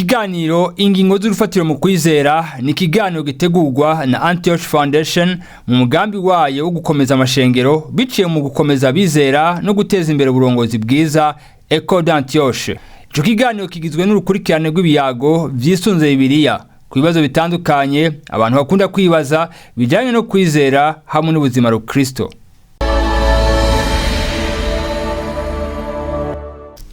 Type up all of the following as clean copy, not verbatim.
Ikiganiro Ingingo z'urufatiro mu kwizera ni ikiganiro gitegurwa na Antioch Foundation mu mugambi wayo wo gukomeza amashengero biciye mu gukomeza abizera no guteza imbere uburongozi bwiza, Ecole d'Antioche. Ico kiganiro kigizwe n'urukurikirane rw'ibiyago vyisunze Bibiliya ku bibazo bitandukanye abantu bakunda kwibaza bijanye no kwizera hamwe n'ubuzima rukristo.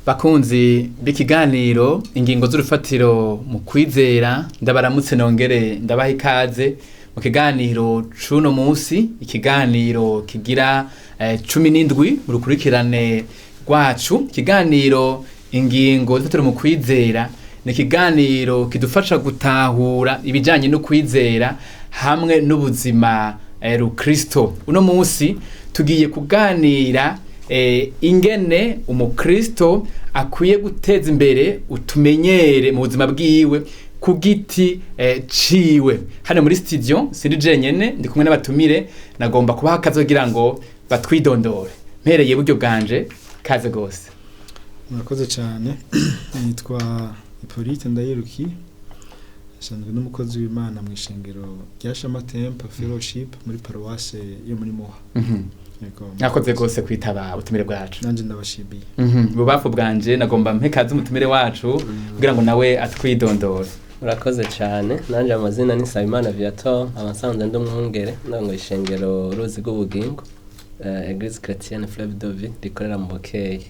Bakunzi b'ikiganiro Ingingo z'urufatiro mu kwizera, ndabaramutse nongere ndabaha ikaze mu kiganiro c'uno munsi, ikiganiro kigira 17 mu rukurikirane rwacu. Ikiganiro Ingingo z'urufatiro mu kwizera ni ikiganiro kidufasha gutahura ibijanye no kwizera hamwe n'ubuzima rukristo. Uno munsi tugiye kuganira ingene umukristo akwiye guteza imbere utumenyere mu buzima bwiwe ku giti ciwe. Hano muri studio sindi jenyene, ndi kumwe n'abatumire. Nagomba kubaha akazi kugira ngo batwidondore. Mpereye buryo bwanje, kaze gose. Murakoze cyane. Nitwa Hippolyte Ndayiruki, nsanzwe n'umukozi w'Imana mu ishengero rya Shama Temple Fellowship muri paruwase yo muri Muha. Yego. Mwakoze gose kwitaba ubutumire bwacu. Nanjye ndabashimiye. Bubafu bwanje nagomba mpe kaze umutumire wacu kugira ngo nawe atwidondore. Murakoze cyane. Nanjye amazina ni Nsabimana Viator, abasanzwe ndi umwungere ndongo ishengero Ruzi rw'Ubugingo, Eglise Chrétienne Fleuve de Vie, rikorera mu Bukeye.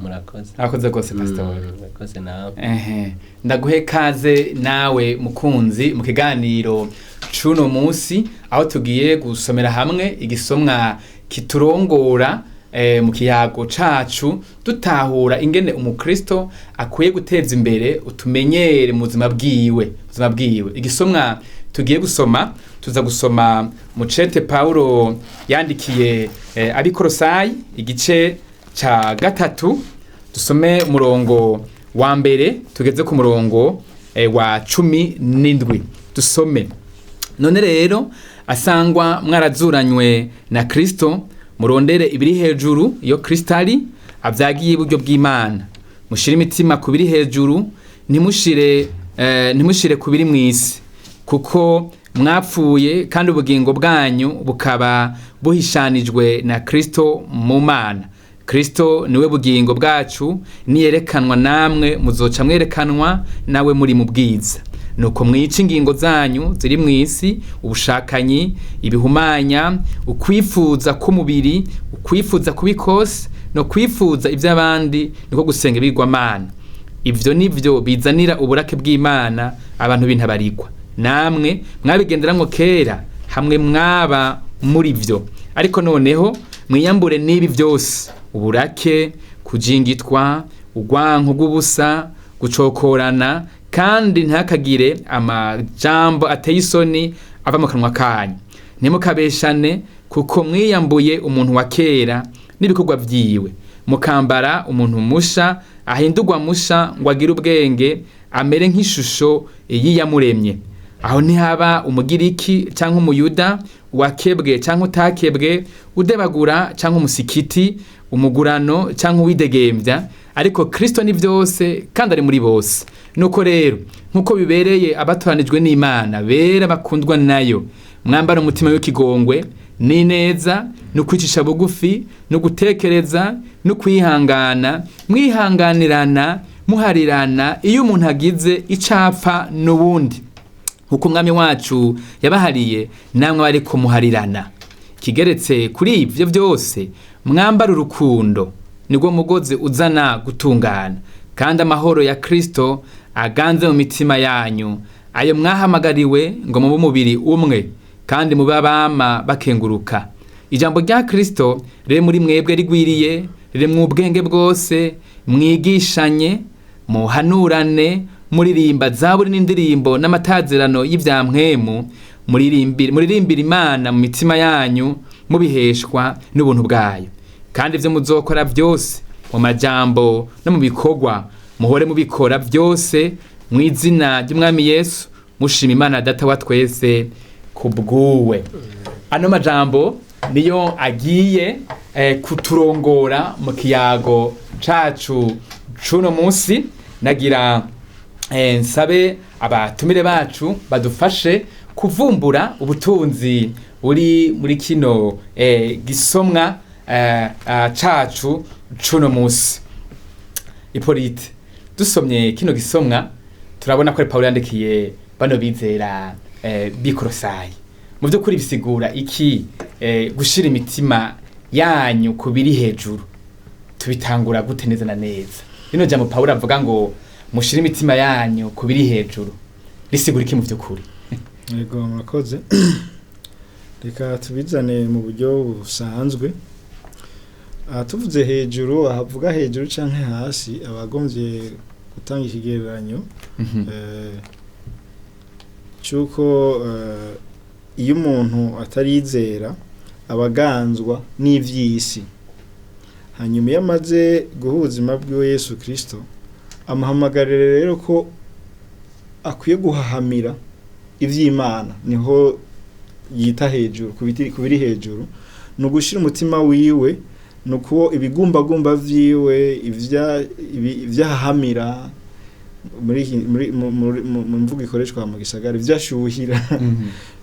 Murakoze. Mwakoze gose, pastor. Murakoze nawe. Ehe, ndaguhe kaze nawe mukunzi mu kiganiro c'uno munsi, aho tugiye gusomera hamwe igisomwa kiturongora mu kiyago cacu, dutahura ingene umukristo akwiye guteza imbere utumenyere mu buzima bwiwe. Igisomwa tugiye gusoma, tuza gusoma mucete Paulo yandikiye ab'Ikorosayi, igice ca 3, dusome umurongo wa 1 tugeze ku murongo wa 17. Dusome: "None rero asangwa mwarazuranywe na Kristo, murondere ibiri hejuru, iyo Kristo ari avyagiye iburyo bw'Imana. Mushire imitima ku biri hejuru, ntimushire ku biri mw'isi, kuko mwapfuye kandi ubugingo bwanyu bukaba buhishanijwe na Kristo mu Mana. Kristo niwe bugingo bwacu, niyerekanwa namwe muzoca mwerekanwa nawe muri mu bwiza. Nuko mwica ingingo zanyu ziri mu isi: ubushakanyi, ibihumanya, ukwifuza k'umubiri, ukwifuza kubikose no kwifuza iby'abandi, niko gusenga ibigwamana. Ivyo nivyo bizanira uburake bw'Imana abantu b'intabarigwa. Namwe mwabigenderamwo kera hamwe mwaba muri vyo, ariko noneho mwiyambure n'ibi byose: uburake, kujingitwa, urwanko rw'ubusa, gucokorana, kandi ntakagire amajambo ateye isoni ava mu kanwa kanyu. Ntimukabeshane, kuko mwiyambuye umuntu wa kera n'ibikorwa vyiwe, mukambara umuntu musha ahindurwa musha ngo agire ubwenge, amere nk'ishusho y'Iyamuremye. Aho ntihaba Umugiriki cyangwa Umuyuda, uwakebwe cyangwa utakebwe, udebagura cyangwa umusikiti, umugurano cyangwa uwidegembya, ariko Kristo ni byose kandi ari muri bose. Nuko rero nk'uko bibereye abatoranijwe n'Imana, bera bakundwa nayo, mwambara umutima w'ikigongwe n'ineza no kwicisha bugufi no gutekereza no kwihangana, mwihanganirana, muharirana iyo umuntu agize icapfa n'ubundi. Nkuko Umwami wacu yabahariye, namwe bari kumuharirana. Kigeretse kuri ibyo byose, mwambara urukundo, nibwo mugozi uzana gutungana. Kandi amahoro ya Kristo aganze mu mitima yanyu, ayo mwahamagariwe ngo mube umubiri umwe, kandi mube abama bakenguruka. Ijambo rya Kristo riri muri mwebwe rigwiriye, riri mu bwenge bwose, mwigishanye, muhanurane, muririmba zaburi n'indirimbo n'amatazirano y'ivyampwemu, muririmbira Imana mu mitima yanyu, mubiheshwa n'ubuntu bwayo. Kandi ivyo muzokora byose mu majambo no mu bikorwa, muhore mubikora byose mu izina ry'Umwami Yesu, mushima Imana Data wa twese kubwuwe." Ano majambo niyo agiye kuturongora mu kiyago cacu c'uno munsi. Nagira Nsabe abatumire bacu badufashe kuvumbura ubutunzi buri muri kino gisomwa cacu cuno musi. Ipolite, dusomye kino gisomwa turabona ko ari Pawulo yandikiye bano bizera b'i Kolosayi. Mu by'ukuri bisigura iki gushira imitima yanyu ku biri hejuru? Tubitangura gute neza na neza? Rino jambo Pawulo avuga ngo mushire imitima yanyu ku biri hejuru risigura iki mu by'ukuri? Yego, murakoze. Reka tubizane mu buryo busanzwe. Aha tuvuze hejuru, ahavuga hejuru canke hasi, abagombye gutanga ikigereranyo cy'uko iyo umuntu atarizera abaganzwa n'ivy'isi, hanyuma iyo amaze guha ubuzima bwiwe Yesu Kristo, amuhamagarira rero ko akwiye guhahamira ivy'Imana, niho yita hejuru, ku biri hejuru, ni ugushira umutima wiwe, ni uko ibigumbagumba vyiwe ivyahahamira muri iki- muri mu- muri- mu mu mvugo ikoreshwa mu gisagara, ivyashuhira,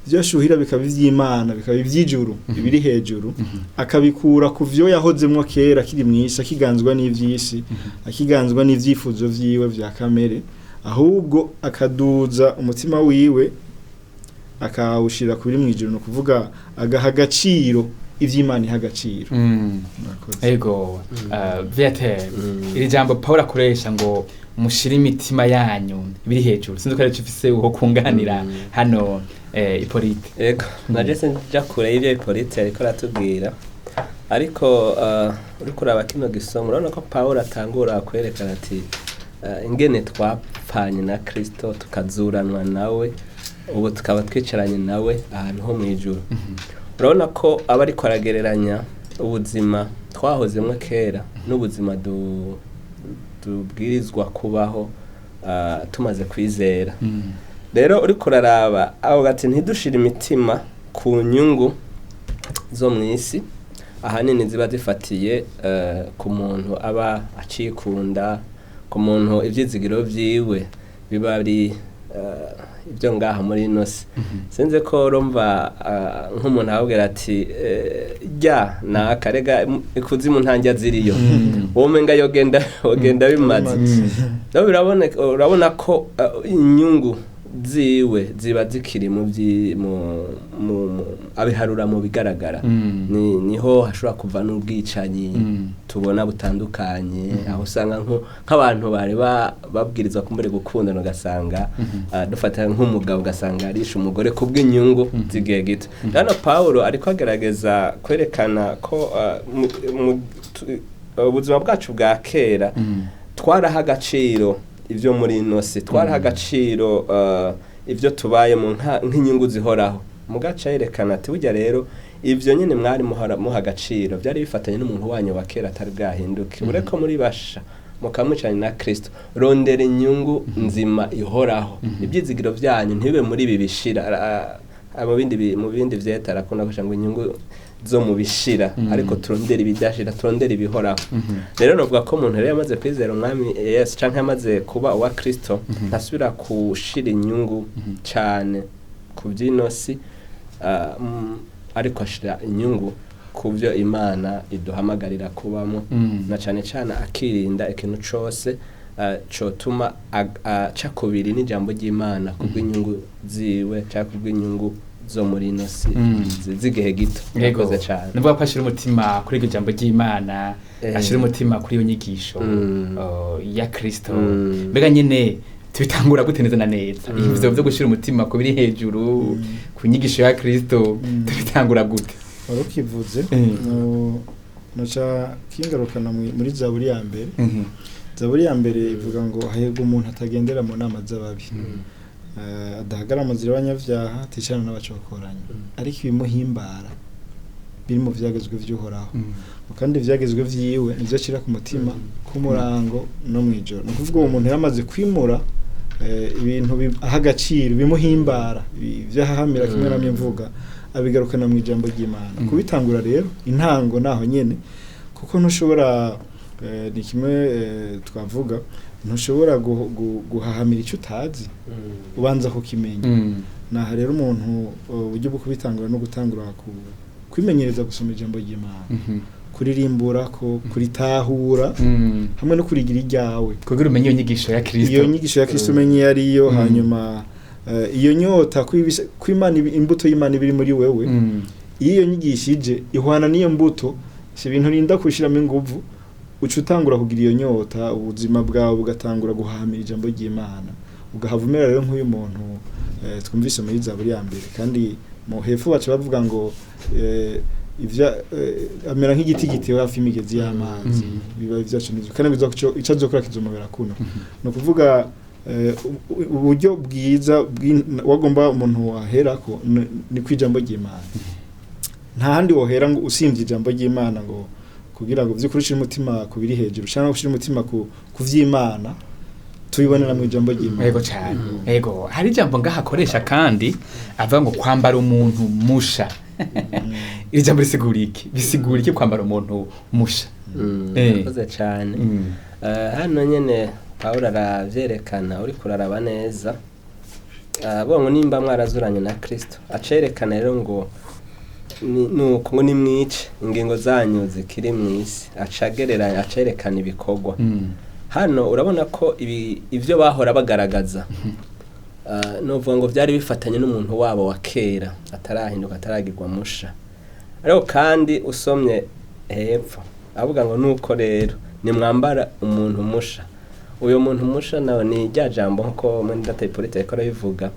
ivyashuhira bikaba ivy'Imana, bikaba ivy'ijuru, ibiri hejuru, akabikura ku vyo yahozemwo kera akiri mw'isi, akiganzwa n'ivy'isi, akiganzwa n'ivyifuzo vyiwe vya kamere, ahubwo akaduza umutima wiwe akawushira ku biri mw'ijuru, ni ukuvuga agaha agaciro ivy'Imana iha agaciro. Murakoze. Ego, Viateur, iri jambo Pawulo akoresha ngo mushire imitima yanyu ibiri hejuru, sinzi ko ari ufise uwo kunganira hano, Ipolite. Ego, naje sinja kure y'ibyo Hippolyte ariko aratubwira, ariko uriko uraba kino gisomo urabona ko Pawulo atangura kwerekana ati ingene twapfanye na Kristo tukazuranwa nawe, ubu tukaba twicaranye nawe ahantu ho mu ijuru. Urabona ko aba ariko aragereranya ubuzima twahozemwo kera n'ubuzima tubwirizwa kubaho tumaze kwizera. Rero uriko uraraba aho ati ntidushire imitima ku nyungu zo mu isi, ahanini ziba zifatiye ku muntu aba acikunda, ku muntu ivyizigiro vyiwe biba ari ibyo ngaha muri ino si. Sinzi ko urumva nk'umuntu ababwira ati rya naka rega ikuzimu nta ndya ziriyo, wowe umenga yogenda wogenda bimaze. Rero biraboneka, urabona ko inyungu ziwe ziba zikiri mu byi mu abiharura mu bigaragara. Niho hashobora kuva n'ubwicanyi tubona butandukanye, aho usanga nk'abantu bari babwirizwa kumbere gukundana, ugasanga dufata nk'umugabo ugasanga arisha umugore kubw'inyungu z'igihe gito. Hano Pawulo ariko agerageza kwerekana ko ubuzima bwacu bwa kera twaraha agaciro ivyo muri ino si, twaraha agaciro ivyo tubayemo nk'inyungu zihoraho. Mugaca yerekana ati burya rero ivyo nyene mwari muha agaciro vyari bifatanye n'umuntu wanyu wa kera atari bwahinduke, ureko muri basha mukamwicanye na Kristo, rondera inyungu nzima ihoraho, ibyizigiro vyanyu ntibibe muri ibi bishira. Mu bindi vyeta arakunda kuja ngo inyungu zo mu bishira, ariko turondera ibidashira, turondera ibihoraho. Rero novuga ko umuntu rero yamaze kwizera umwami Yesu canke yamaze kuba uwa Kristo, ntasubira kushira inyungu cane ku by'ino si, ariko ashira inyungu ku byo Imana iduhamagarira kubamo, na cane cane akirinda ikintu cose cotuma aca kubiri n'ijambo ry'Imana kubw'inyungu ziwe canke kubw'inyungu zo muri ino si z'igihe gito. Yego. Murakoze cane. Nuvuga ko ashira umutima kuri iryo jambo ry'Imana, ashira umutima kuri iyo nyigisho ya Kristo. Mbega nyene tubitangura gute neza na neza ivyo vyo gushira umutima ku biri hejuru, ku nyigisho ya Kristo, tubitangura gute? Wari ukivuze, noca kingarukana muri zaburi ya mbere. Zaburi ya mbere ivuga ngo hahirwa umuntu atagendera mu nama z'ababi, adahagara mu nzira y'abanyabyaha, aticarana n'abacokoranyi, ariko ibimuhimbara biri mu vyagezwe vy'Uhoraho, kandi ivyagezwe vyiwe nivyo ashira ku mutima k'umurango no mw'ijoro. Ni ukuvuga uwo muntu yamaze kwimura ibintu aha agaciro bimuhimbara, ivyahahamira kimwe namye mvuga, abigarukana mu ijambo ry'Imana. Kubitangura rero intango naho nyene, kuko ntushobora Ni kimwe twavuga, ntushobora guhahamira icyo utazi, ubanza kukimenya. Naha rero umuntu uburyo bwo kubitangura no gutangura kwimenyereza gusoma ijambo ry'Imana, kuririmbura ko kuritahura, hamwe no kurigira iryawe, kugira umenye iyo nyigisho ya Kristo. Iyo nyigisho ya Kristo umenye iyo ariyo. Hanyuma iyo nyota kw'Imana, imbuto y'Imana iba iri muri wewe. Iyo iyo nyigisho ije ihwana n'iyo mbuto, si ibintu urinda gushyiramo inguvu, uca utangura kugira iyo nyota, ubuzima bwawe bugatangura guhamira ijambo ry'Imana, ugahava umera rero nk'uyu muntu twumvise muri Zaburi ya mbere. Kandi mu hepfo baca bavuga ngo amera nk'igiti gitewe hafi y'imigezi y'amazi, biba ibyacu n'ibyo, kandi ngo ico azokora kizomubera kuno. Ni ukuvuga uburyo bwiza wagomba umuntu waherako ni kw'ijambo ry'Imana. Nta handi wohera ngo usimvye ijambo ry'Imana, ngo kugira ngo vy'ukuri ushire umutima ku biri hejuru cyangwa ushire umutima ku vy'Imana, tubibonera mu ijambo ry'Imana. Yego cyane. Yego, hari ijambo ngaha akoresha kandi avuga ngo kwambara umuntu musha. Iri jambo risigura iki? Bisigura iki kwambara umuntu musha? Murakoze cyane. Hano nyene Pawulo aravyerekana, uriko uraraba neza. Avuga ngo nimba mwarazuranye na Kristo, acerekana rero ngo nuko ngo nimwice ingingo zanyu zikiri mw'isi, acagereranya, acerekana ibikorwa. Hano urabona ko ivyo bahora bagaragaza, novuga ngo byari bifatanye n'umuntu wabo wa kera atarahinduka, ataragirwa musha. Ariko kandi usomye hepfo avuga ngo nuko rero nimwambara umuntu musha. Uyo muntu musha nawe ni rya jambo, nkuko mwene data Hippolyte yariko arabivuga,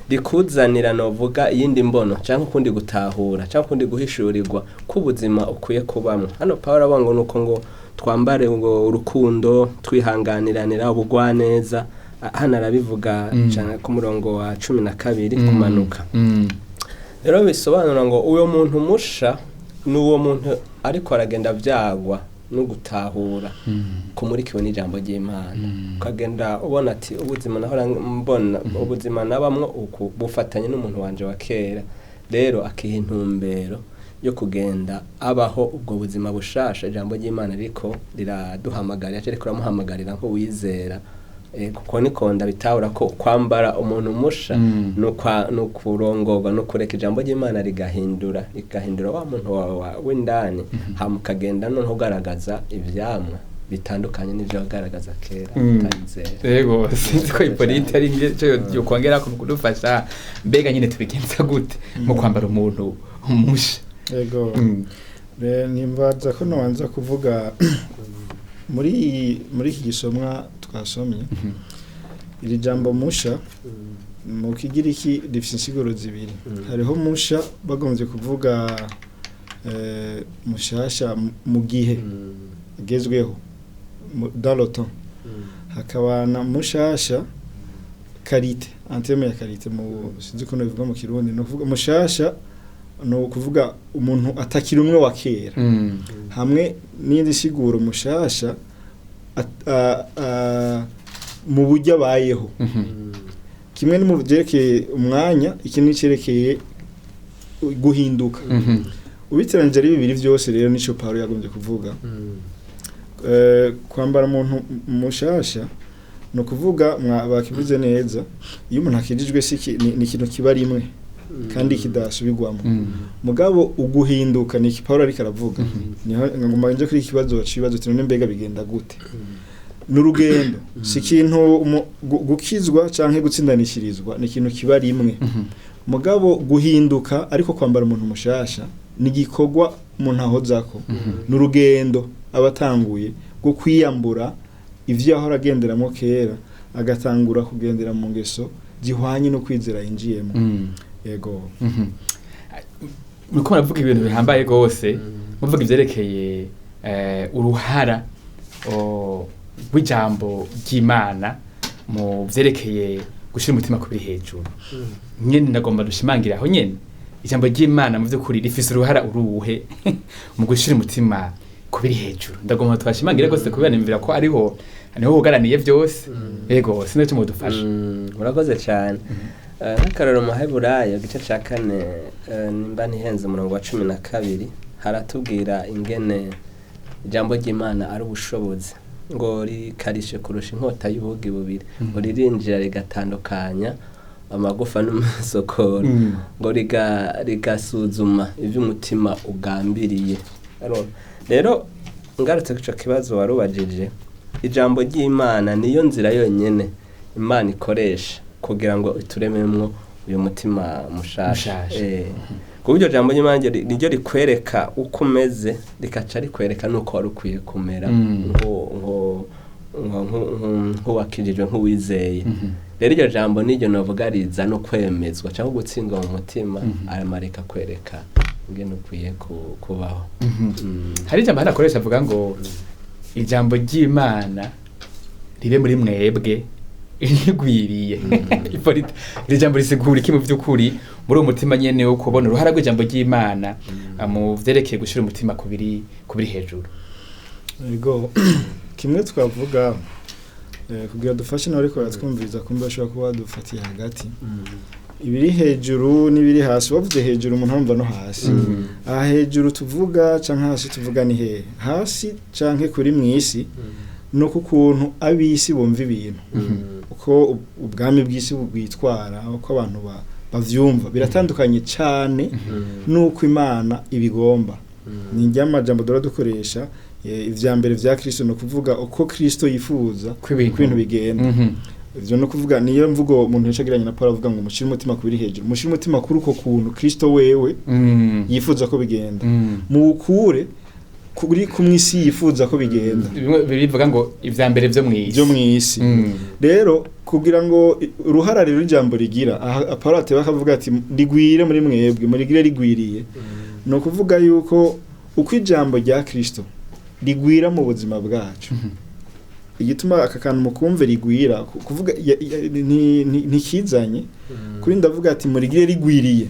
rikuzanira novuga iyindi mbono cyangwa ukundi gutahura cyangwa ukundi guhishurirwa k'ubuzima ukwiye kubamwo. Hano Pawulo avuga ngo nuko ngo twambare ngo urukundo, twihanganiranira, ubugwaneza. Hano arabivuga cyane ku murongo wa 12 kumanuka. Rero bisobanura ngo uwo muntu musha ni uwo muntu ariko aragenda avyagwa no gutahura kumurikiwe n'ijambo ry'Imana, ukagenda ubona ati ubuzima nahora mbona, ubuzima nabamwo uku bufatanye n'umuntu wanje wa kera. Rero akiha intumbero yo kugenda abaho ubwo buzima bushasha ijambo ry'Imana riko riraduhamagarira, cyangwa riko riramuhamagarira nk'uwizera. Kuko niko ndabitahura ko kwambara umuntu musha ni ukurongorwa, ni ukureka ijambo ry'Imana rigahindura wa muntu wawe w'indani, hama ukagenda noneho ugaragaza ivyamwa bitandukanye n'ivyo wagaragaza kera utayizera. Yego, sinzi ko Hippolyte ari icyo yokongera ku kudufasha. Mbega nyine tubigenza gute mu kwambara umuntu musha? Yego. Nimbaza ko nobanza kuvuga muri iki gisomwa twasomye, iri jambo musha mu Kigiriki rifite insiguro zibiri. Hariho musha bagombye kuvuga mushasha mu gihe agezweho, dans le temps, hakaba na mushasha qualité, en terme ya qualité, mu sinzi ukuntu bivuga mu Kirundi. Ni ukuvuga mushasha ni ukuvuga umuntu atakiri umwe wa kera, hamwe n'indi siguro mushasha mu buryo abayeho. Kimwe ni mu byerekeye umwanya, ikindi cyerekeye guhinduka. Ubiteranyije ari bibiri byose rero nico Paulo yagombye kuvuga. Kwambara umuntu mushasha ni ukuvuga bakivuze neza, iyo umuntu akijijwe si ni ikintu kiba rimwe kandi kidasubirwamo. Mugabo uguhinduka ni iki Paulo ariko aravuga, niho ngomba nje kuri iki kibazo cibazo uti none mbega bigenda gute? Ni urugendo, si ikintu gukizwa canke gutsindanishirizwa ni ikintu kiba rimwe. Mugabo guhinduka, ariko kwambara umuntu mushasha, ni igikorwa umuntu ahozako, ni urugendo aba atanguye rwo kwiyambura ivyo yahora agenderamo kera, agatangura kugendera mu ngeso zihwanye no kwizera yinjiyemo. Yego. Muriko muravuga ibintu bihambaye rwose, muvuga ivyerekeye uruhara rw'ijambo ry'Imana mu vyerekeye gushira umutima ku biri hejuru. Nyene ndagomba dushimangira aho nyene, ijambo ry'Imana mu vy'ukuri rifise uruhara uruhe mu gushira umutima ku biri hejuru? Ndagomba twashimangira rwose kubera nimvira ko ariho niho wugaraniye vyose. Yego, sinzi icyo mudufasha. Murakoze cyane. Nk'akarorero mu Heburayo igice cya 4, nimba ntihenze, umurongo wa 12, haratubwira ingene Ijambo ry'Imana ari ubushobozi, ngo rikarishe kurusha inkota y'ubugi bubiri, ngo ririnjira rigatandukanya amagufa n'umusokoro, ngo rigasuzuma ivy'umutima ugambiriye. Rero ngarutse ku ico kibazo warubajije, ijambo ry'Imana niyo nzira yonyene Imana ikoresha kugira ngo iturememwo uyu mutima mushasha. Ku buryo ijambo ry'Imana niryo rikwereka uko umeze, rikaca rikwereka nuko wari ukwiye kumera nk'uwakirijwe, nk'uwizeye. Rero iryo jambo niryo novuga riza no kwemezwa cyangwa gutsindwa mu mutima, aramarika kwereka ingene ukwiye kubaho. Hari ijambo hano akoresha avuga ngo ijambo ry'Imana ribe muri mwebwe rigwiriye. Iri jambo risigura iki mu by'ukuri muri uwo mutima nyene wo kubona uruhara rw'ijambo ry'Imana mu vyerekeye gushira umutima kubiri hejuru? Ego, kimwe twavuga kugira dufashe nawe ariko baratwumviriza kumbe bashobora kuba badufatiye hagati. Ibiri hejuru n'ibiri hasi, wavuze hejuru umuntu arumva no hasi. Aha hejuru tuvuga canke hasi tuvuga ni hehe? Hasi canke kuri mw'isi no ku kuntu ab'isi bumva ibintu, uko ubwami bw'isi bwitwara, uko abantu bavyumva biratandukanye cane nuko Imana ibigomba. Ni ry'amajambo dora dukoresha ivya mbere vya Kristo, no kuvuga uko Kristo yifuza ko ibintu bigenda. Ivyo no kuvuga niyo mvugo umuntu yashagiranye na Paul avuga ngo mushire umutima kubiri hejuru, mushire umutima kuri uko kuntu Kristo wewe yifuza ko bigenda, mukure kuri kumwisi yifuza ko bigenda. Bivuga ngo ivya mbere vyo mw'isi, vyo mw'isi. Rero kugira ngo uruhara rero ijambo rigira, Paul ateba akavuga ati rigwire muri mwebwe, murigire rigwiriye. No kuvuga yuko uko ijambo rya Kristo rigwira mu buzima bwacu, igituma aka kantu mukumve rigwira kuvuga ntikizanye kuri ndavuga ati murigire rigwiriye,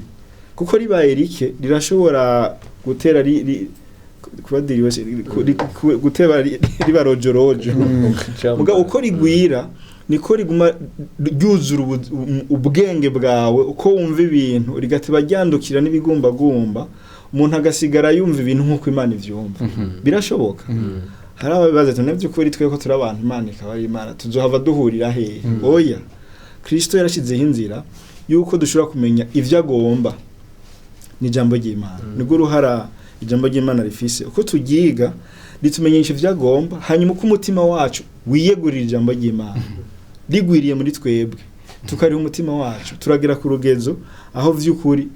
kuko ribaye rike rirashobora gutera guteba riba rojorojo. Muga uko rigwira niko riguma ryuzura ubwenge bwawe, uko wumva ibintu rigateba ryandukira n'ibigumbagumba, umuntu agasigara yumva ibintu nk'uko Imana ivyumva. Birashoboka. Hari ababibaza ati navyo kuri twe ko turi abantu Imana ikaba ari Imana, tuzohava duhurira hehe? Oya, Kristo yarashizeho inzira yuko dushobora kumenya ivyo agomba. Ni ijambo ry'Imana, nibwo ruhara ijambo ry'Imana rifise. Uko tugiga ritumenyesha ivyo agomba, hanyuma uko umutima wacu wiyegurira ijambo ry'Imana rigwiriye muri twebwe, tukariha umutima wacu, turagera ku rugezo aho vy'ukuri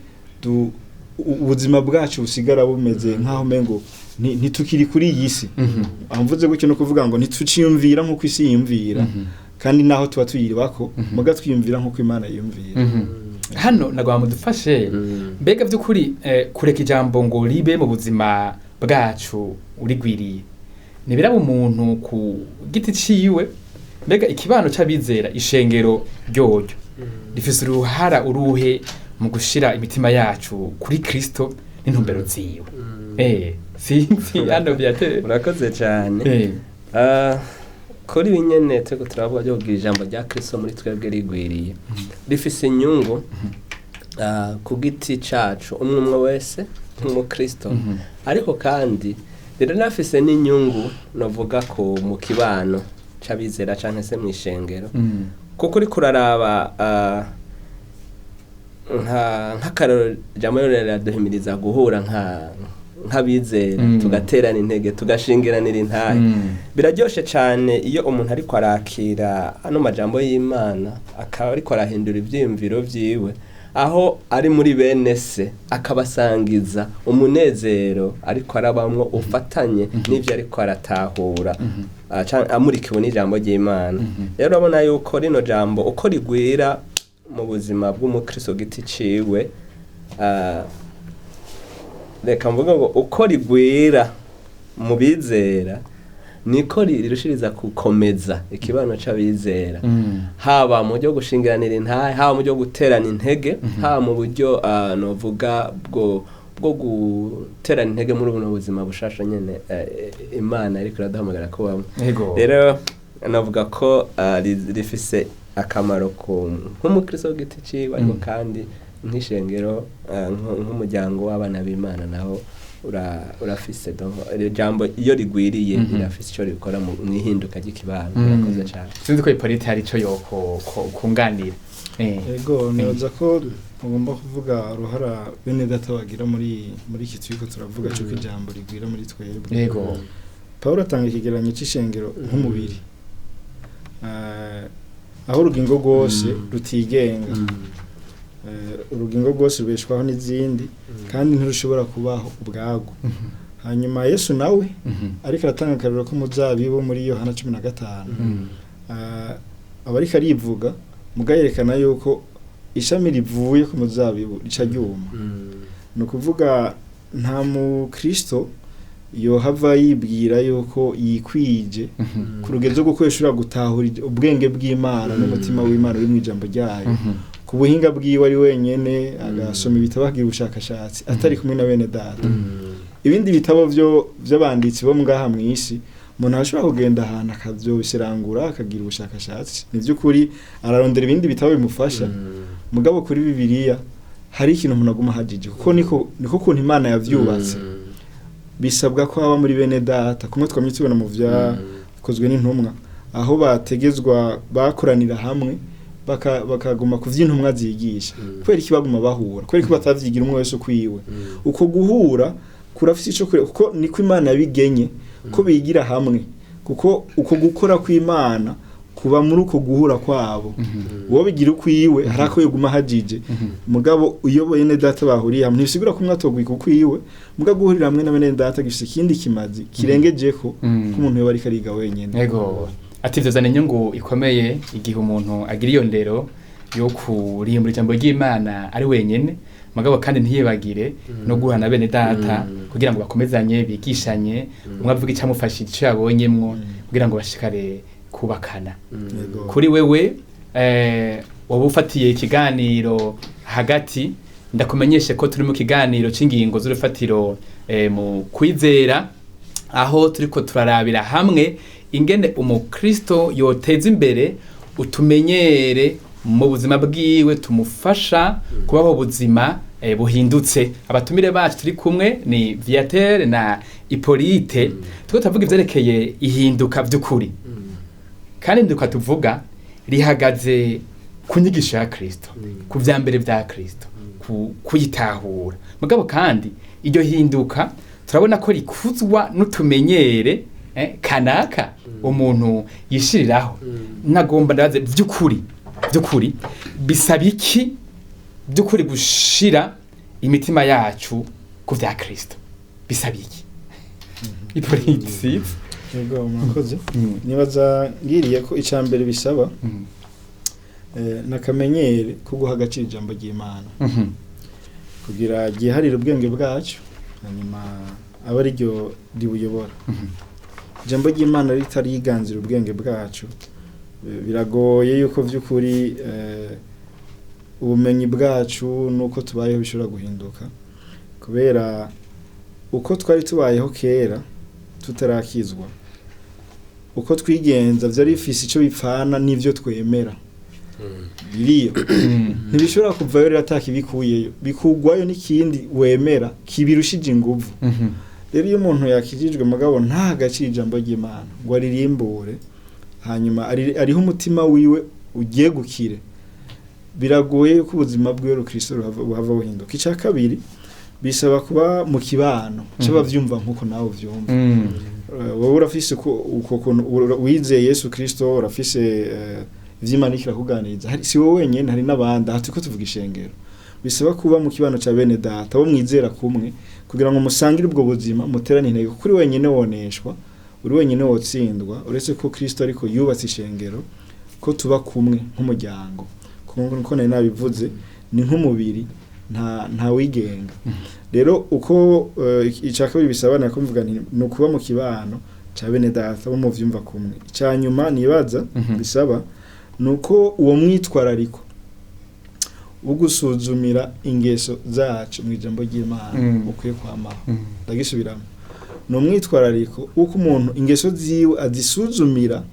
ubuzima bwacu busigara bumeze nkaho mengo ntitukiri kuri iyi si. Aho mvuze gutyo no kuvuga ngo ntituciyumvira nkuko isi yiyumvira, kandi naho tuba tuyiribako muga twiyumvira nkuko Imana yiyumvira. Hano nagwa mudufashe, mbega by'ukuri kureka ijambo ngo ribe mu buzima bwacu urigwiriye nibiraba umuntu ku giti ciwe? Mbega ikibano c'abizera, ishengero ryoryo rifise uruhara uruhe mu gushira imitima yacu kuri Kristo n'intumbero ziwe? Sinzi hano byate. Urakoze cyane. Kuri binyene turiko turavuga byo kugira ijambo rya Kristo muri twebwe rigwiriye, rifise inyungu ku giti cacu umwe umwe wese nk'umukristo, ariko kandi riranafise n'inyungu novuga ko mu kibano c'abizera canke se mw'ishengero, kuko uriko uraraba nk'akarorero ijambo riraduhimiriza guhura nk'abizera, tugaterana intege, tugashingiranira intahe. Biraryoshe cyane iyo umuntu ariko arakira ano majambo y'Imana, akaba ariko arahindura ivyiyumviro vyiwe, aho ari muri bene se akabasangiza umunezero ariko arabamwo ufatanye n'ivyo ariko aratahura, amurikiwe n'ijambo ry'Imana. Rero urabona yuko rino jambo uko rigwira mu buzima bw'umukristo giti ciwe, reka mvuga ngo uko rigwira mu bizera niko rirushiriza gukomeza ikibano c'abizera, haba mu buryo gushingiranira intahe, haba mu buryo guterana intege, haba mu buryo novuga bwo guterana intege muri buno buzima bushasha nyene Imana ariko iraduhamagara kubamwo. Rero navuga ko rifise akamaro ku nk'umukristo w'igiti ciwe, ariko kandi nk'ishengero, nk'umuryango w'abana b'Imana naho Urafise donc ijambo iyo rigwiriye rirafise ico rikora mu ihinduka ry'ikibano. Murakoze cyane. Sinzi ko Hippolyte hari ico yokunganira. Ego, nibaza ko ugomba kuvuga uruhara bene data bagira muri iki turiko turavuga cy'uko ijambo rigwira muri twebwe. Yego. Pawulo atanga ikigereranyo c'ishengero nk'umubiri, aho urugingo rwose rutigenga, urugingo rwose rubeshwaho n'izindi kandi ntirushobora kubaho ubwarwo. Hanyuma Yesu nawe ariko aratanga akarorero k'umuzabibu muri Yohana 15, aba ariko arivuga muga yerekana yuko ishami rivuye ku muzabibu rica ryuma. Ni ukuvuga nta mukristo yohava yibwira yuko yikwije ku rugero rwo gukoresha gutahura ubwenge bw'Imana n'umutima w'Imana uri mu ijambo ryayo ku buhinga bwiwe ari wenyene, agasoma ibitabo, akagira ubushakashatsi atari kumwe na bene data. Ibindi bitabo byo by'abanditsi bo ngaha mu isi, umuntu ashobora kugenda ahantu akavyobisirangura akagira ubushakashatsi, ni by'ukuri ararondera ibindi bitabo bimufasha. Mugabo kuri Bibiliya hari ikintu umuntu aguma ahagije, kuko niko kuntu Imana yavyubatse. Bisabwa ko haba muri bene data kumwe twamye tubona mu vyakozwe n'intumwa, aho bategezwa bakoranira hamwe bakaguma ku vy'intumwa zigisha. Kubera iki baguma bahura? Kubera iki batavyigira umwe wese ukwiwe? Uko guhura kurafise ico kuko niko Imana yabigenye ko bigira hamwe, kuko uko gukora kw'Imana kuba muri uko guhura kwabo. Uwo bigira ukwiwe hari ako yoguma hajije, mugabo iyo bene data bahuriye hamwe ntibisigura ko umwe atogwika ukwiwe, mugabo guhurira hamwe na bene data gifise ikindi kimazi kirengejeko ko umuntu yoba ariko ariga wenyene. Yego, ati ivyo zana inyungu ikomeye igihe umuntu agira iyo ndero yo kurimbura ijambo ry'Imana ari wenyene, mugabo kandi ntiyibagire no guhana bene data kugira ngo bakomezanye, bigishanye, umwe avuga icamufashije, ico yabonyemwo, kugira ngo bashikare kubakana. Yego. Kuri wewe waba ufatiye ikiganiro hagati, ndakumenyeshe ko turi mu kiganiro c'ingingo z'urufatiro mu kwizera, aho turiko turarabira hamwe ingene umukristo yoteza imbere utumenyere mu buzima bwiwe tumufasha kubaho ubuzima buhindutse. Abatumire bacu turi kumwe ni Viateur na Hippolyte. Turiko turavuga ivyerekeye ihinduka vy'ukuri, kandi ihinduka tuvuga rihagaze ku nyigisho ya Kristo, ku vya mbere vya Kristo, kuyitahura. Mugabo kandi iryo hinduka turabona ko rikuzwa n'utumenyere kanaka umuntu yishiriraho. Nagomba ndabaze vy'ukuri bisaba iki by'ukuri gushira imitima yacu ku vya Kristo? Bisaba iki? Hippolyte. Yego, murakoze. Nibaza ngiriye ko icambere bisaba nakamenyere ko guha agaciro ijambo ry'Imana, kugira ryiharire ubwenge bwacu, hanyuma aba ari ryo ribuyobora. Ijambo ry'Imana ritariganzira ubwenge bwacu, biragoye yuko vy'ukuri ubumenyi bwacu nuko tubayeho bishobora guhinduka, kubera uko twari tubayeho kera tutarakizwa, uko twigenza vyari bifise ico bipfana n'ivyo twemera biriyo. Ntibishobora kuvayo rero atakibikuyeyo, bikugwayo n'ikindi wemera kibirushije inguvu. Rero iyo umuntu yakijijwe mugabo nta gaciro ijambo ry'Imana ngo aririmbure, hanyuma ariho umutima wiwe ugiye gukire, biragoye yuko ubuzima bwiwe rukristo buhava buhinduka. Icya kabiri bisaba kuba mu kibano c'abavyumva nkuko nawe uvyumva. Wowe urafise uko kuntu wizeye Yesu Kristo, urafise ivy'Imana ikirakuganiriza, si wowe wenyene, hari n'abandi. Aha turiko tuvuga ishengero. Bisaba kuba mu kibano ca bene data bo mwizera kumwe, kugira ngo musangire ubwo buzima, muterane intego. Kuri wenyene woneshwa, uri wenyene wotsindwa, uretse ko Kristo ariko yubatse ishengero ko tuba kumwe nk'umuryango. Kuko nari nabivuze, ni nk'umubiri, nta wigenga. Rero uko icya kabiri bisaba nako mvuga nti ni ukuba mu kibano ca bene data bo muvyumva kumwe. Icya nyuma nibaza bisaba nuko uwo mwitwarariko wo gusuzumira ingeso zacu mu ijambo ry'Imana ukwiye kwamaho. Ndagisubiramo, ni umwitwarariko uko umuntu ingeso ziwe azisuzumira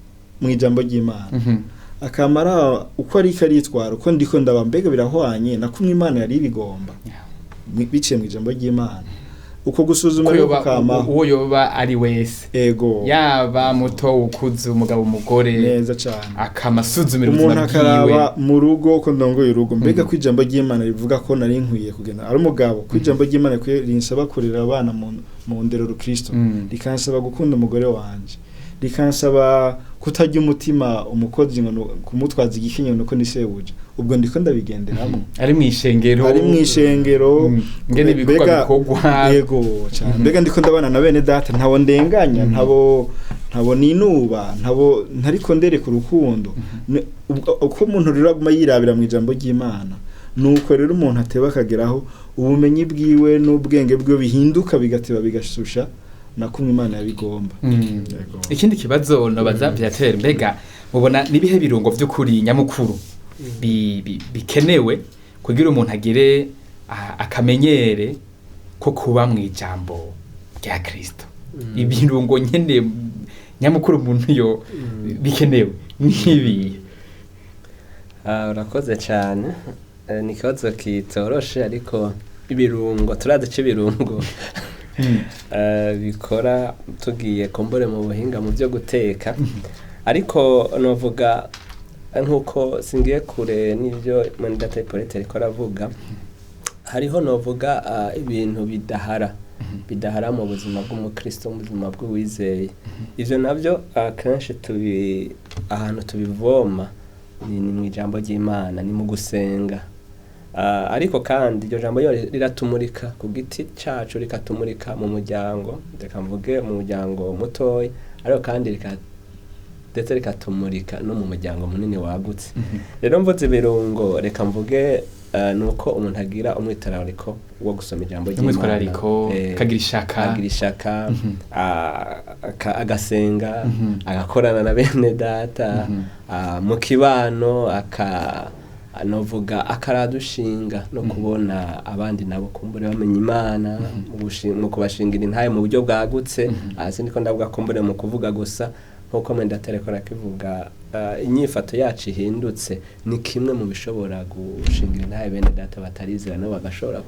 mu ijambo ry'Imana, akamara uko ariko aritwara, uko ndiko ndaba mbega birahwanye na kumwe Imana yari ibigomba biciye mu ijambo ry'Imana. Uko gusuzuma Ko rero yoba kukamaho. Uwo yoba ari wese, Ego. yaba muto, ukuze, umugabo, umugore, Neza cane. akamasuzumira Umuntu ubuzima bwiwe. Akaraba mu rugo ko ndongoye urugo, mbega ko ijambo ry'Imana rivuga ko nari nkwiye kugenda ari umugabo, ko ijambo ry'Imana rikwiye rinsaba kurera abana mu ndero rukristo, rikansaba gukunda umugore wanje, rikansaba kutarya umutima umukozi ngo kumutwaza igikenye nuko ni sebuja, ubwo ndiko ndabigenderamo? Ari mu ishengero. Ari mu ishengero. Ngene ibikorwa bikorwa. Yego cyane. Mbega ndiko ndabana na bene data, ntabo ndenganya, ntabo ninuba, ntabo ntariko ndereka urukundo? Uko umuntu rero aguma yirabira mu ijambo ry'Imana, nuko rero umuntu ateba akageraho ubumenyi bwiwe n'ubwenge bwiwe bihinduka, bigateba bigasusha na kumwe Imana yabigomba. Yego. Ikindi kibazo nobaza Viateur, mbega mubona nibihe birungo vy'ukuri nyamukuru bikenewe kugira umuntu agire akamenyere ko kuba mu ijambo rya Kristo? Ibirungo nyene nyamukuru umuntu yo bikenewe nk'ibihe? Ah, urakoze cyane. Ni ikibazo kitoroshe, ariko ibirungo turazi ico ibirungo bikora, tugiye kumbure mu buhinga mu byo guteka. Ariko novuga nk'uko singiye kure n'ibyo Mwene Hippolyte ariko aravuga, hariho novuga ibintu bidahara mu buzima bw'umukristo, mu buzima bw'uwizeye. Ivyo navyo akenshi tubi ahantu tubivoma ni mu ijambo ry'Imana, ni mu gusenga. Ariko kandi iryo jambo ryo riratumurika ku giti cacu, rikatumurika mu muryango, reka mvuge mu muryango mutoya, ariko kandi ndetse rikatumurika no mu muryango munini wagutse. Rero mvuze ibirungo, reka mvuge nuko umuntu agira umwitwarariko wo gusoma ijambo ry'Imana. Umwitwarariko, akagira ishaka. Akagira ishaka, agasenga, agakorana na bene data, mu kibano, aka novuga akaradushinga no kubona abandi nabo kumbure bamenya Imana, mu kubashingira intahe mu buryo bwagutse. Hasi ndiko ndavuga kumbure mu kuvuga gusa, nkuko mwenda tereko rakivuga, inyifato yacu ihindutse ni kimwe mu bishobora gushingira intahe bene data batarizera, nabo bagashobora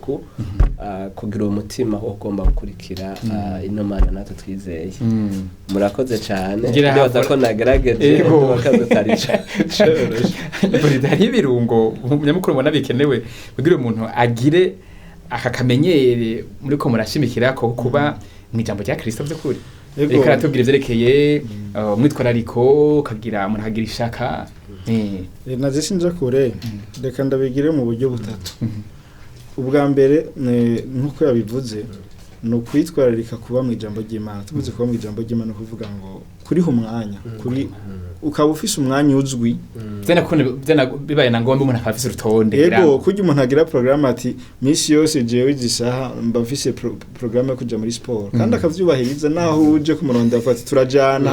kugira uwo mutima wo ugomba gukurikira ino Mana natwe twizeye. Murakoze cyane. Ngira Ndibaza ko nagerageje. Yego. Akazi katari coroshe. Perezida, hariho ibirungo nyamukuru ubona bikenewe kugira umuntu agire aka kamenyere muri ko murashimikira ko kuba mu ijambo rya Kristo by'ukuri? Yego. Reka aratubwira ivyerekeye umwitwarariko, kagira umuntu akagira ishaka. Naze sinja kure, reka ndabigire mu buryo butatu. Ubwa mbere, nk'uko yabivuze, ni ukwitwararika kuba mu ijambo ry'Imana. Tuvuze kuba mu ijambo ry'Imana, kuvuga ngo kuriha umwanya, kuri ukaba ufise umwanya uzwi. Vyana bibaye na ngombwa umuntu akaba afise urutonde. Yego, kurya umuntu agira programme ati misi yose jewe izi saha mba mfise programme yo kuja muri siporo, kandi akavyubahiriza, naho uje kumurondera avuga ati turajana,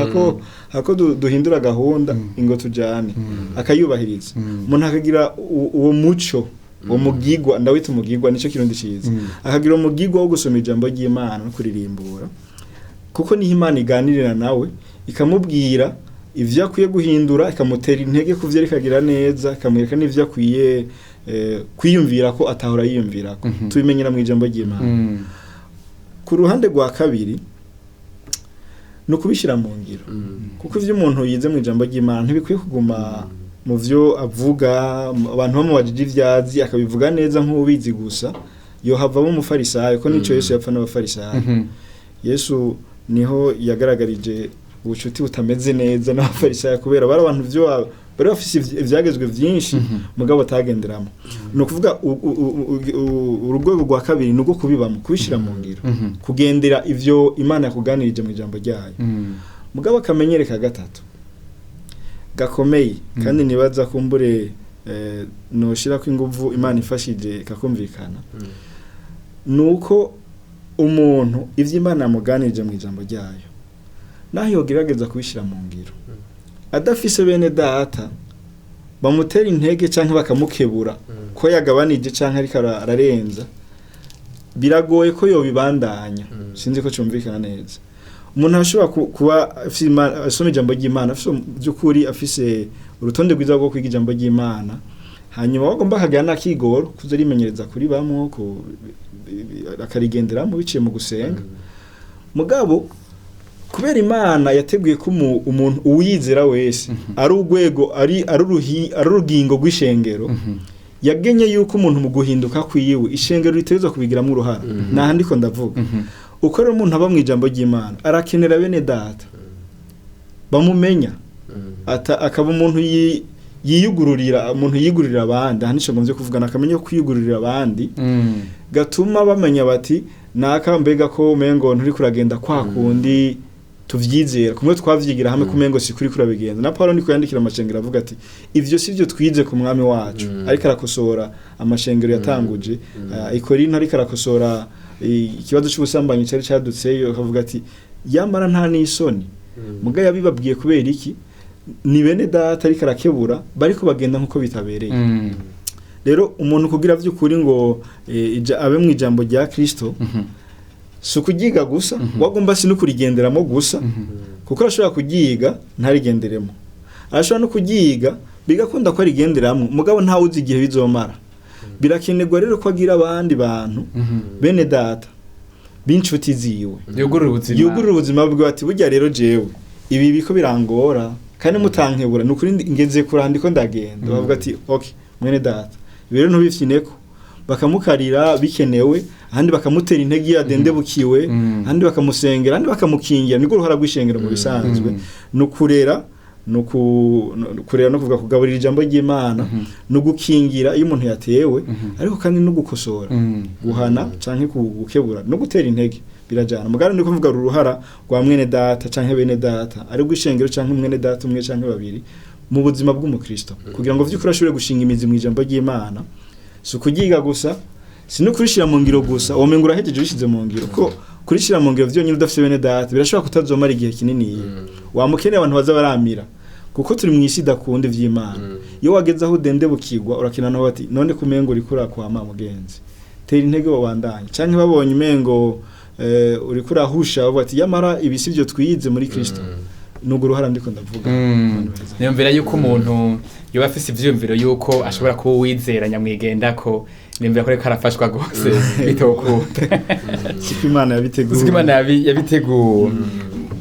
hako duhindura gahunda, ingo tujane, akayubahiriza. Umuntu akagira uwo muco, uwo mugigwa, ndawita umugigwa, nico kirundi ciza, akagira umugigwa wo gusoma ijambo ry'Imana no kuririmbura, kuko niho Imana iganirira nawe, ikamubwira ivyo akwiye guhindura, ikamutera intege ku vyo ariko agira neza, ikamwereka n'ivyo akwiye kwiyumvira ko atahora yiyumvirako. Tubimenyera mu ijambo ry'Imana. Ku ruhande rwa kabiri ni ukubishyira mu ngiro, kuko ivyo umuntu yize mu ijambo ry'Imana ntibikwiye kuguma mu vyo avuga. Abantu bamubajije ivyazi akabivuga neza nk'ubizi gusa, yohavamo umufarisayo, ko nico Yesu yapfa n'abafarisayo. Yesu niho yagaragarije ubucuti butameze neza n'abafarisayo, kubera bari abantu vyo bari bafise ivyagezwe vyinshi mugabo batagenderamo. Ni ukuvuga urwego rwa kabiri ni urwo kubibamo, kubishyira mu ngiro, kugendera ivyo Imana yakuganirije mu ijambo ryayo. Mugabo akamenyere ka gatatu gakomeye, kandi nibaza kumbure noshira ko inguvu Imana ifashije kakumvikana, nuko umuntu ivyo Imana yamuganirije mu ijambo ryayo, naho yogerageza kubishyira mu ngiro, adafise bene data bamutera intege canke bakamukebura ko yagabanije canke ariko ararenza, biragoye ko yobibandanya. Sinzi ko cyumvikana neza. Umuntu ashobora kuba afise asoma ijambo ry'Imana, afise by'ukuri afise urutonde rwiza rwo kwiga ijambo ry'Imana. Hanyuma bagomba akagira n'akigoro kuza rimenyereza kuri bamwe, akarigenderamo biciye mu gusenga. Mugabo kubera Imana yateguye ko umuntu uwiyizera wese ari urwego, ari urugingo rw'ishengero, yagenye yuko umuntu mu guhinduka kwiwe ishengero ritegerezwa kubigiramo uruhara. Naha ndiko ndavuga, uko rero umuntu aba mu ijambo ry'Imana arakenera bene data bamumenya, akaba umuntu yiyugururira, umuntu yigurira abandi. Aha nico ngomvye kuvugana, akamenya kwiyugururira abandi, gatuma bamenya bati naka mbega ko umengo nturi kuragenda kwa kundi tuvyizera, kumwe twavyigira hamwe, kumengo si kuri kurabigenza. Na Paulo niko yandikira amashengero avuga ati ivyo si byo twize ku mwami wacu. Ariko arakosora amashengero yatanguje i Korinto, ariko arakosora ikibazo c'ubusambanyi cari cadutseyo, akavuga ati yamara nta n'isoni. Muga yabibabwiye kubera iki? Ni bene data ariko arakebura bariko bagenda nkuko bitabereye. Rero umuntu kugira vy'ukuri ngo abe mu ijambo rya Kristo, si ukugiga gusa, wagomba si no kurigenderamo gusa, kuko arashobora kugiga ntarigenderemo, arashobora no kugiga bigakunda ko arigenderamo, mugabo ntawe uzi igihe bizomara. Birakenerwa rero ko agira abandi bantu, bene data b'inshuti ziwe, yugurura ubuzima, yugurura ubuzima bwe, ati burya rero jewe ibi biko birangora kandi mutankebura, ni ukuri ngeze kurandiko ndagenda. Bavuga ati okay mwene data, ibi rero ntubifyineko, bakamukarira bikenewe, ahandi bakamutera intege iyo adendebukiwe, ahandi bakamusengera, ahandi bakamukingira. Niko uruhara rw'ishengero mu bisanzwe ni ukurera, ni kurera no kuvuga kugaburira ijambo ry'Imana, no gukingira iyo umuntu yatewe, ariko kandi no gukosora, guhana canke gukebura no gutera intege birajana. Mugabo niko mvuga uruhara rwa mwene data canke bene data, ari rw'ishengero canke mwene data umwe canke babiri mu buzima bw'umukristo, kugira ngo vy'ukuri ashobore gushinga imizi mu ijambo ry'Imana. Si ukugiga gusa, si no kurishira mu ngiro gusa, womenga urahejeje ubishize mu ngiro, ko kurishira mu ngiro vyonyine udafise bene data birashobora kutazomara igihe kinini. Wamukeneye abantu baza baramira, kuko turi mu isi idakunda ivy'Imana. Iyo wageze aho udendebukirwa urakina nabo bati none kumengo uriko urakwama mugenzi, tera intege babandanye, canke babonye umengo uriko urahusha bavuga ati yamara ibi sivyo twize muri Kristo. Nubwo uruhara ndiko ndavuga. Niyumvira yuko umuntu yoba afise ivyiyumviro yuko ashobora kuba uwizera nyamwigendako, niyumvira ko ariko arafashwa rwose bitokunda. Siko Imana yabiteguye. Siko Imana yabiteguye.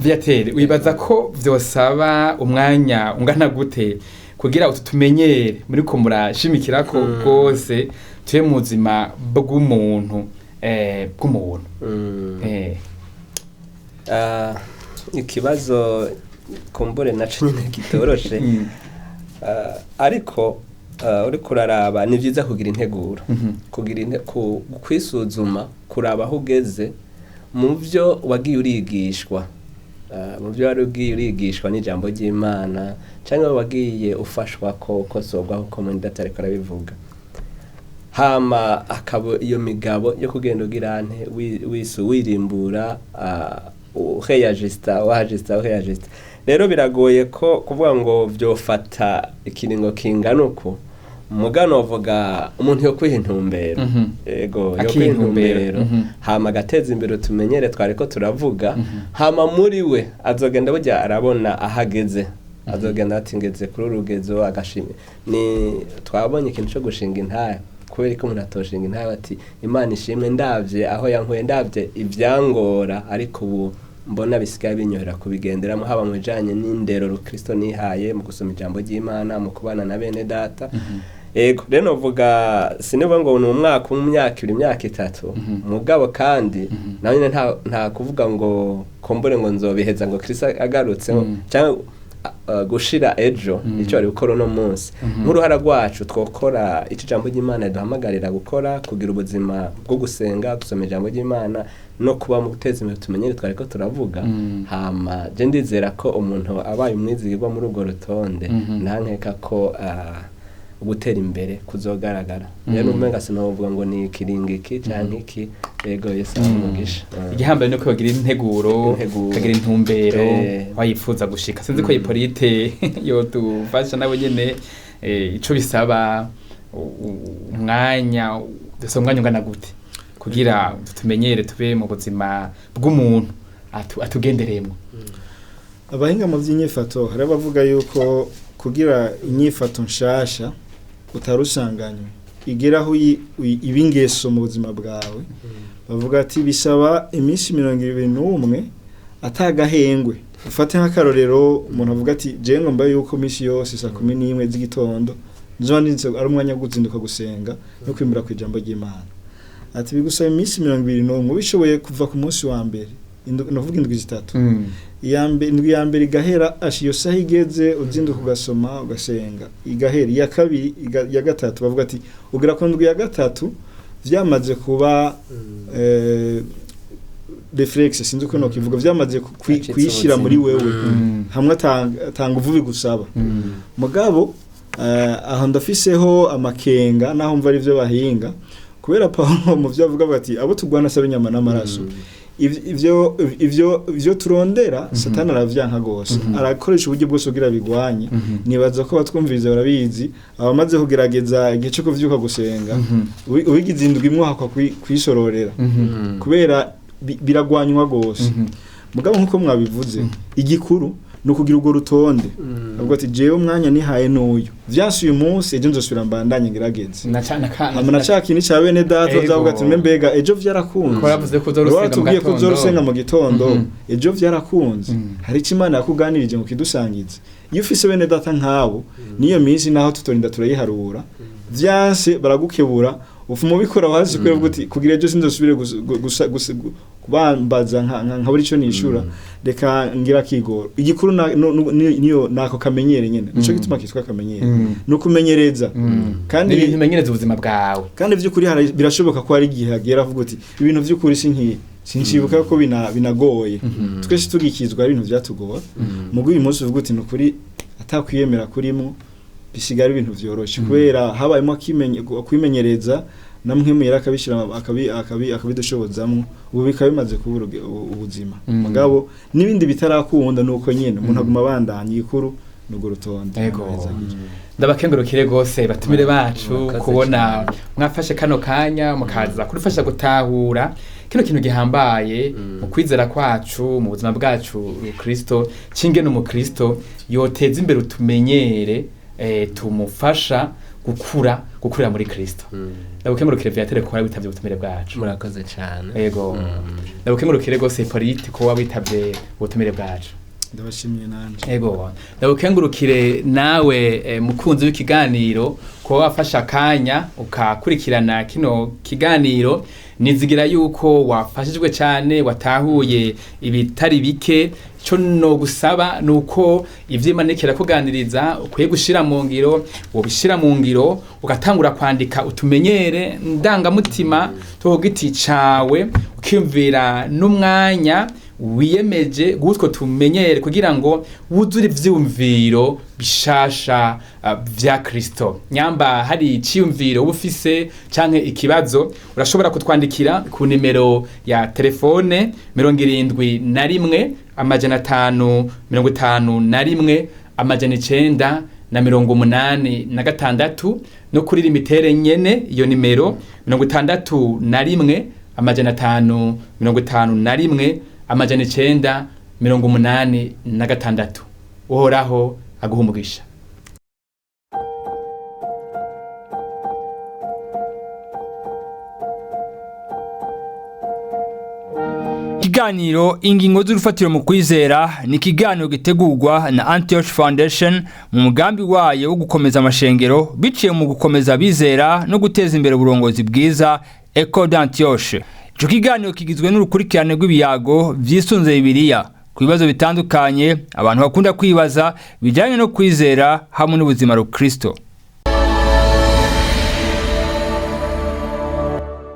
Viateur, wibaza ko vyosaba umwanya ungana gute kugira utu tumenyere muri ko murashimikirako rwose tube mu buzima bw'umuntu bw'umuntu? Ikibazo kumbure naco nyine kitoroshe. Ariko uriko uraraba ni vyiza kugira integuro, kugira kwisuzuma, kuraba aho ugeze mu vyo wagiye urigishwa, mu vyo wari ugiye urigishwa n'ijambo ry'Imana, canke wagiye ufashwa ko ukosorwa uko mwene data ariko arabivuga. Hama akaba iyo migabo yo kugenda ugira nte wirimbura, uheyajista, wahajista, uheyajista. Rero biragoye ko kuvuga ngo vyofata ikiringo kingana uko, mugano uvuga umuntu yo kwiha intumbero. Ego, yo kwiha intumbero, hama agateza imbere tumenyere twariko turavuga, hama muri we azogenda burya arabona ahageze, azogenda ati ngeze kuri urugezo agashimye. Ni twabonye ikintu co gushinga intaya, kubera ko umuntu atoshinga intaya ati Imana ishimwe ndavye aho yankuye, ndavye ivyangora, ariko ubu mbona bisigaye binyohera kubigenderamo, haba mu bijanye n'indero Rukristo nihaye mu gusoma ijambo ry'Imana, mu kubana na bene data. Ego, rero novuga sinivuga ngo ni umwaka umwe, imyaka ibiri, imyaka itatu, mugabo kandi nawe nyene nta kuvuga ngo kombore ngo nzobiheza ngo Kristo agarutse, cyangwa gushira ejo icyo ari gukora uno munsi. Nk'uruhara rwacu twokora icyo ijambo ry'Imana riduhamagarira gukora, kugira ubuzima bwo gusenga, gusoma ijambo ry'Imana no kuba mu guteza imbere tumenyere twariko turavuga. Hama je ndizera ko umuntu abaye umwizigirwa muri urwo rutonde, ntankeka ko gutera imbere kuzogaragara. Rero umenga sinovuga ngo ni ikiringiki canke iki. Ego, Yesu amugisha. Igihambaye nuko bagira integuro, kagira intumbero wayifuza gushika. Sinzi ko Hippolyte yodufasha nawe nyene ico bisaba umwanya, dusaba umwanya ungana gute kugira tumenyere tube mu buzima bw'umuntu atugenderemo. Abahinga mu by'inyifato hari abavuga yuko kugira inyifato nshasha utarusanganywe igeraho iba ingeso mu buzima bwawe, bavuga ati bisaba iminsi 21 atagahengwe. Ufate nk'akarorero, umuntu avuga ati jewe ngomba yuko iminsi yose saa 11 z'igitondo nzoba ndinze, ari umwanya wo kuzinduka gusenga no kwimbura ku ijambo ry'Imana. Ati bigusaba iminsi 21, ubishoboye kuva ku munsi wa mbere, navuga indwi 3, indwi ya mbere igahera, iyo saha igeze uzinduka ugasoma ugasenga, igahera. Iya kabiri, iya gatatu, bavuga ati ugera ku ndwi ya gatatu vyamaze kuba reflex, sinzi uko nokivuga, vyamaze kwishira muri wewe, hamwe atanga uvubi gusaba. Mugabo aho ndafiseho amakenga, naho mva ari byo bahinga, kubera Paulo mu byo avuga ati abo tugwana sabe inyama n'amaraso, ivyo turondera Satani aravyanka gose, arakoresha uburyo bwose kugira bigwanye. Nibaza ko batwumviriza barabizi, abamaze kugerageza igihe cyo kuvyuka gusenga, ubigize indwi imwe hakwa kwisororera, kubera biragwanywa gose. Mugabo nkuko mwabivuze, igikuru ni ukugira urwo rutonde, avuga ati jewe umwanya nihaye n'uyu, vyanse uyu munsi, ejo nzosubira mbandanye ngerageze. Hama na ca kintu ca bene data bazavuga ati mbega ejo vyarakunze, ko uzorusenga mu gitondo, ejo vyarakunze, hari ico Imana yakuganirije ngo kidusangize. Iyo ufise bene data nk'abo, niyo minsi naho tutorinda turayiharura, vyanse baragukebura, ufuma ubikora wazi kuvuga uti kugira ejo sinzosubire kubambaza nka buri cyo nishura, reka ngira kigoro. Igikuru niyo nako kamenyere nyene, nico gituma kitwa kamenyere, no kumenyereza. Kandi ibintu umenyereza ubuzima bwawe. Kandi vy'ukuri birashoboka ko hari igihe hagera avuga uti ibintu vy'ukuri sinshibuka ko binagoye, twese tugikizwa ibintu vyatugora. Mugo uyu munsi uvuga uti nukuri atakwiyemera kurimo, bisigara ibintu vyoroshe, kubera habayemo kwimenyereza, namwe muyera akabishira akabidushobozamwo, ubu bikaba bimaze kuba ubuzima. Mugabo n'ibindi bitarakunda nuko nyene umuntu aguma abandanya, igikuru n'urwo rutonde. Ndabakengurukire gose batumire bacu kubona mwafashe kano kanya mukaza kudufasha gutahura kino kintu gihambaye mu kwizera kwacu, mu buzima bwacu Kristo, cingene umukristo yoteza imbere utumenyere tumufasha gukurira muri Kristo. Ndabukengurukire Viateur ko witavye ubutumire bwacu. Murakoze cyane. Yego. Ndabukengurukire gose Hippolyte ko witavye ubutumire bwacu. Ndabashimiye nanje. Yego. Ndabukengurukire nawe mukunzi w'ikiganiro ko wafasha akanya ukakurikirana kino kiganiro. Nizigira yuko wafashijwe cyane, watahuye ibitari bike. Cyo no gusaba nuko ivy'Imana kirakuganiriza ukwiye gushira mu ngiro, wobishira mu ngiro ugatangura kwandika utumenyere ndangamutima tugiti cawe, ukiyumvira n'umwanya wiyemeje gutwo tumenyere kugira ngo wuzure ivyumviro bishasha vya Kristo. Nyamba hari iciyumviro ubufise canke ikibazo, urashobora kutwandikira ku nimero ya telefone 71 551 986, no kuri limitere nyene iyo nimero 61 551 986. Uhoraho aguha umugisha. Ikiganiro Ingingo z'urufatiro mu kwizera ni ikiganiro gitegurwa na Antioch Foundation mu mugambi wayo wo gukomeza amashengero biciye mu gukomeza abizera no guteza imbere uburongozi bwiza, Ecole d'Antioche. Ico kiganiro kigizwe n'urukurikirane rw'ibiyago vyisunze Bibiliya ku bibazo bitandukanye abantu bakunda kwibaza bijyanye no kwizera hamwe n'ubuzima rukristo.